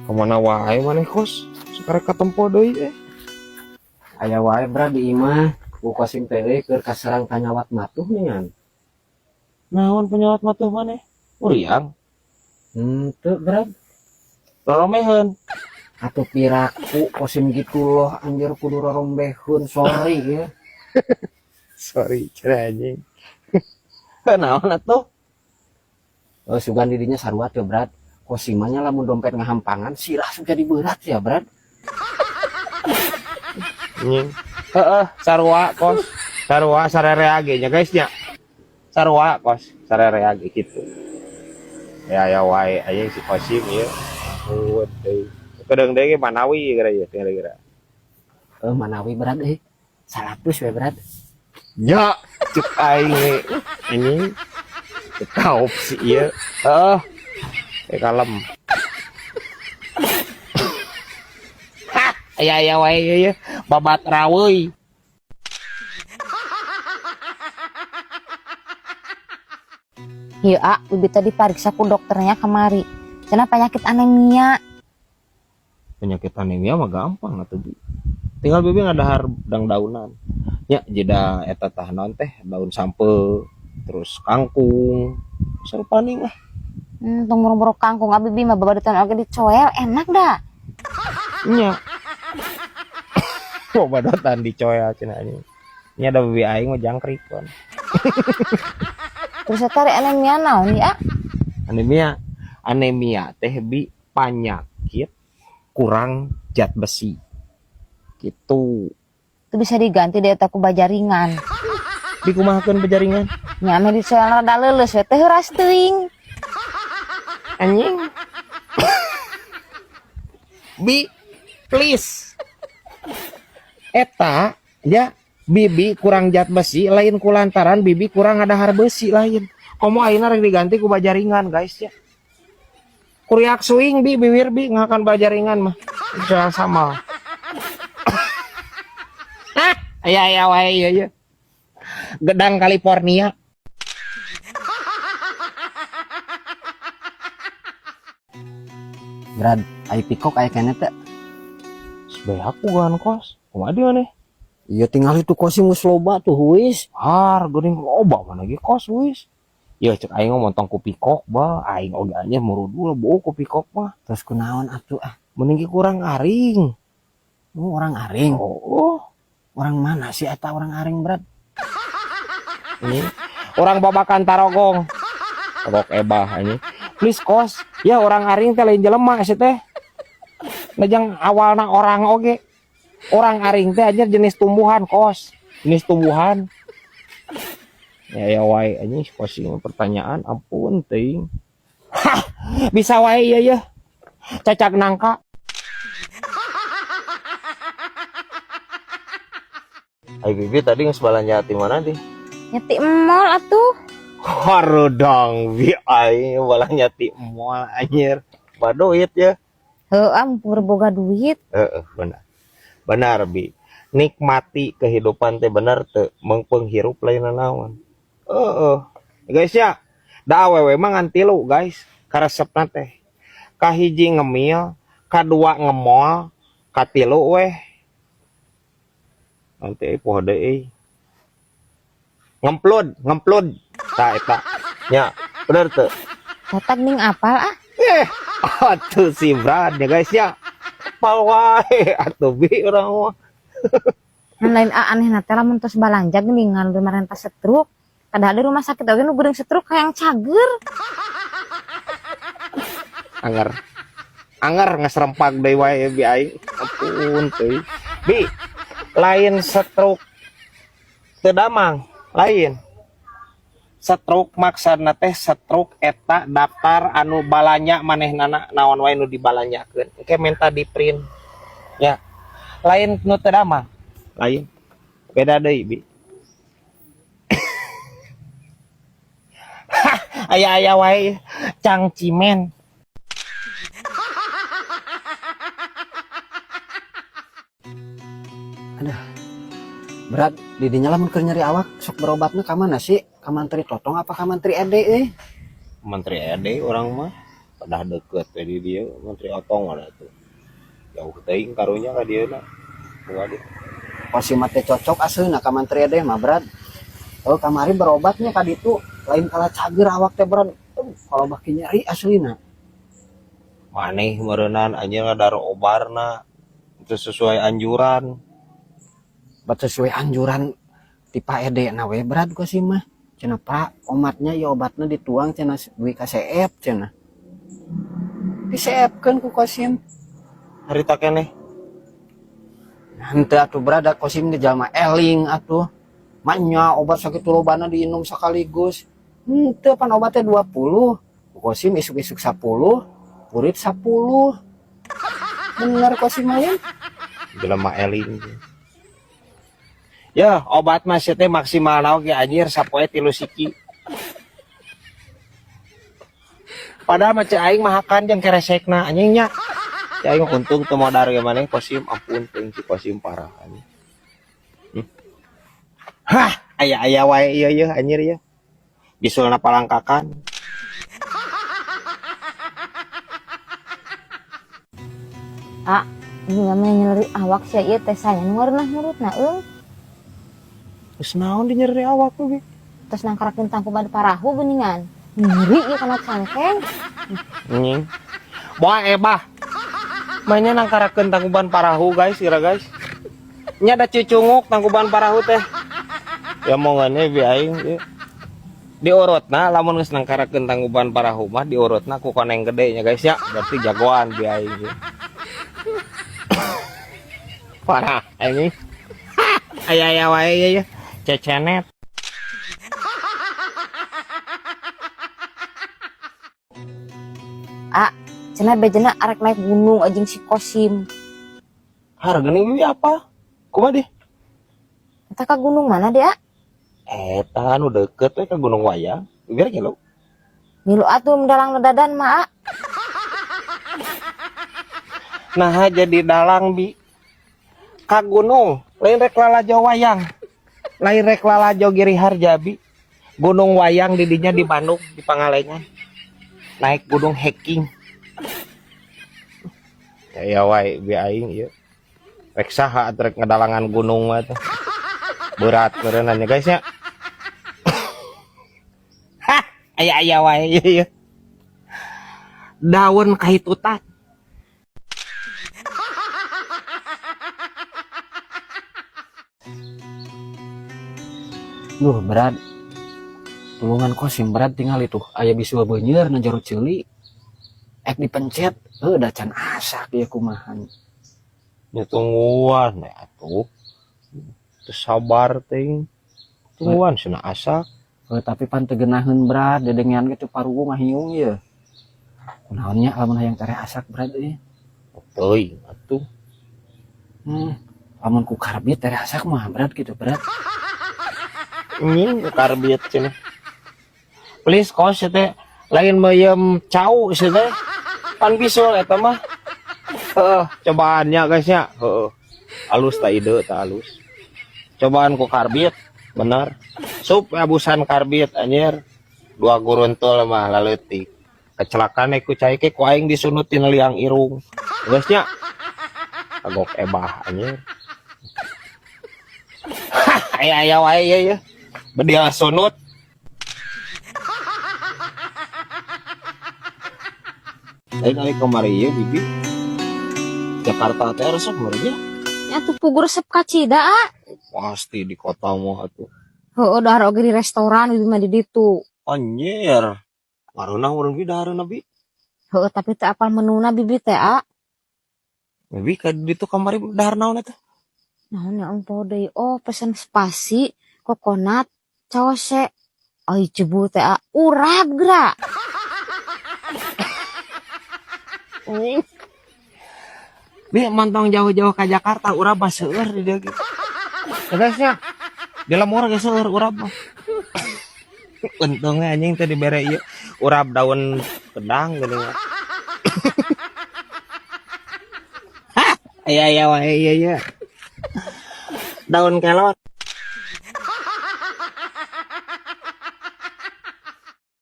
Kemana wae maneh, Kos? Sekarang katempo deui eh. Aya wae, Bra, di imah. Ku Kosim teh keur kaserang panyawat matuh ningan. Naon penyawat matuh maneh? Uriang. Henteu, Bra. Roromeheun. Atuh piraku Kosim gitu loh, anjir, kudu rorombeheun, sorry ya. Sorry, cenah anjing. Naon atuh? Oh, sugan didinya sarua teu, Brad. Kosim mah nya lamun dompet ngahampangan sirah sok jadi berat ya, Brad. Anjing. Heeh, sarua, Kos. Sarua sarerea ge nya, guys, nya. Sarua, Kos, sarerea ge kitu. Ya ya wae anjing si Kosim ieu. Eueut deui. Kedeung deui ge manawi geura ieu tinggal geura. Eh, manawi, Brad, eh. 100 we, Brad. Ya, cek aing ge. Anjing. Kaup si ieu. Heeh. Eh, kalem. Hah, aya aya wae ieu ye. Babat raweuy. Iya, ah, bibi tadi pariksa ku dokternya kemari. Cenah penyakit anemia. Penyakit anemia mah gampang atuh, Bi. Tinggal bibi ngadahar dang-daunan. Nya jeda eta tah naon teh daun sampe, terus kangkung, sarupaning lah. Tong boro-boro kangkung, ah, bibi mah babadutan oge dicoel, enak dah. Nya. Babadotan dicoel cenah anjing. Nya da bibi aing mah jangkrik kan. Terus eta ari anemia naon ya? Anemia, anemia teh, Bi, penyakit kurang zat besi. Gitu. Itu bisa diganti deh eta ku bajaringan. Dikumahakeun bajaringan? Nya ame dicoel rada leuleus we teh heuras teuing. Anjing. Bi, please. Eta ya bibi kurang zat besi lain kulantaran bibi kurang ngadahar besi, lain. Komo ayeuna rek diganti ku bajaringan, guys, ya. Kuriak suing, Bi, bibir bi ngakan bajaringan mah. Soal sama. Hah, aya aya wae ieu ye. Gedang California. Brad, ai pikok aya keneh teh? Sebeak aku kan, Kos. Kumaha di maneh? Iya, tinggal itu Kosim geus loba tuh wis. Har, geuning loba mana ge, Kos, wis. Ya cek aing mah montong ku pikok bah, aing oge nya murudul bau ku pikok mah. Terus kunaon atuh ah? Mending ge kurang aring. Oh, orang aring. Oh, Orang mana sih eta orang aring, Brad? Ini orang Babakan Tarogong. Rok ebah ini. Please, Kos, ya orang aring teh lain jelema sih teh. Najang awalna orang oge. Orang aring teh aja jenis tumbuhan, Kos. Jenis tumbuhan. Ya ya wae anjing Kos ini pertanyaan ampun teuing. Hah, bisa wae ieu ya. Cacak nangka. Ai bibi tadi geus balanja ti mana di? Nya ti mall atuh. Harudang bi aing balanja ti mall anjir. Baduit ya. Heuh, ah, mumpung boga duit. Heeh, benar. Benar, Bi. Nikmati kehidupan teh bener teu mengpenghirup lain naon. Heeh. Guys ya, da awewe mah ngan tilu, guys. Karesepna teh. Kahiji ngemil, kadua ngemol, katilu weh. Nanti poho deui. Ngemplud, ngemplud. Tah eta. Nya, bener teu? Tatag ning apal ah. Eh, atuh si Brad ya, guys, ya. Apal wae atuh bi urang mah. Ngan lain ah, aneh na teh lamun tos balanja geuning ngan marenta stroke. Padahal di rumah sakit oge nu geuring stroke hayang cager. Anger. Anger ngeserempak deui wae bi aing. Ampun teuing. Bi, lain stroke teu damang, lain. Stroke maksudna teh stroke eta daftar anu balanya manehnana naon wae nu dibalanyakeun. Engke menta di print. Ya. Lain nu teu damang. Lain. Beda deui, Bi. Aya-aya wae cangcimen. Brad, didinya lamun keur nyeri awak sok berobatna ka mana sih? Ka Mantri Totong apa ka Mantri Ede eh? Menteri Ede orang mah. Kedah deket we di dieu Menteri Otong mana tuh. Jauh teuing karunya ka dieu na. Kumaha dia? Kosim mah teh cocok aseuna ka Mantri Edeh mah, Brad. Oh, kamari berobatnya ka ditu lain kalah cager awak teh, Brad. Kalau baki nyeri aslina. Maneh meureunan anjir ngadar obarna. Itu sesuai anjuran. Bat sesuai anjuran ti Pak Ede na we, Brad, Kosim mah. Cenah Pak, omatnya ya obatna dituang cenah duit ka CF cenah. Diseepkeun ku Kosim. Harita keneh. Henteu atuh, Brad, da Kosim ge jalma eling atuh. Manya obat sakitu lobana diinum sekaligus. Henteu, pan obatnya 20. Ku Kosim isuk-isuk 10, kurit 10. Bener Kosim mah ya. Jelema eling. Ya, obat mah sia teh maksimal oge anjir sapoe 3 siki. Padahal mah cek aing mah hakan jeung keresekna anjing nya. Cek aing mah untung teu modar ge maneh Kosim, ampun teuing si Kosim parah anjing. Hah, aya-aya wae ieu ieu anjir ieu. Bisulna palangkakan. Ah, ini namanya nyeri awak sia ieu teh saya nu ngareunah nurutna euy. Geus naon di nyeri awak tuh, Bi? Terus nangkarakeun tangkuban parahu geuningan. Nyeri ieu kana cangkeng. Anjing. Boa ebah. Mainnya nangkarakeun tangkuban parahu guys, kira guys. Nya ada cucunguk tangkuban parahu teh. Ya mongannya bi aing ieu. Diurutna lamun geus nangkarakeun tangkuban parahu mah diurutna ku koneng gede nya guys ya. Berarti jagoan bi aing ieu. Parah anjing. Aya-aya wae ieu ya. Cecenet. Ah, cenah bejana arek naik gunung anjing si Kosim. Harganya ini apa? Kumaha deh? Eta ka gunung mana deh, ah? Eta anu deket we ka Gunung Wayang. Biar ngilu. Milu atuh mendalang ledadan mah, ah. Nah, jadi dalang bi ka gunung, lain rek lalajo wayang. Lain rek lalajo Giri Harja bi. Gunung Wayang didinya di Bandung, di Pangalengan. Naik gunung hiking. Ya, ya wae bi aing ieu. Rek saha atuh rek ngadalangan gunung mah teh. Berat meureunna nya guys nya. Hah, aya-aya wae ieu ieu. Daun kahitutan. Duh, Brad. Tulungan Kosim, Brad, tinggal itu. Aya bisul beunyer na jero ceuli. Ek dipencet, heuh da can asak ieu kumaha. Nya tungguan ya atuh. Teu sabar teuing. Tungguan cenah asak. Heuh, tapi pan teu geunaheun, Brad, dedengean ge teu parugu ngahiung ieu. Kunaon nya lamun hayang tereh asak, Brad euy. Teuing atuh. Lamun ku karbit tereh asak mah, Brad, gitu, Brad. Anjing ku karbit cenah. Please kos teh lain meuyeum cau sia teh. Pan bisul eta mah. Heeh, cobaannya guys nya. Heeh. Alus ta ide ta alus. Cobaan ku karbit, bener. Sup abusan karbit anjir. 2 guruntul mah laleutik. Kecelakaan ku cai ke ku aing disunut tina liang irung. Geus nya. Kagok ebah anjir. Hah, aya-aya wae ieu ieu. Bedil sunut. Lain ari kamari ieu bibi. Jakarta teh resep meureun nya. Nya atuh pugur resep kacida, ah. Pasti di kota mah atuh. Heueuh, dahar oge di restoran bibi mah di ditu. Anjir. Ngareunah urang bi dahareuna bi. Heueuh, tapi teu apal menuna bibi teh, ah. Bibi ka ditu kamari dahar naon eta? Naon nya engpo deui? Oh, pesen spasi, kokonat, cose. Ai cebu teh, ah, urap geura. Bi mantong jauh-jauh ke Jakarta urap mah seueur di dieu ge. Guys nya. Di lembur ge seueur urap mah. Untungnya anjing teh dibere ieu urap daun pedang geuning mah. Hah, aya-aya wae ieu ieu. Daun kelor.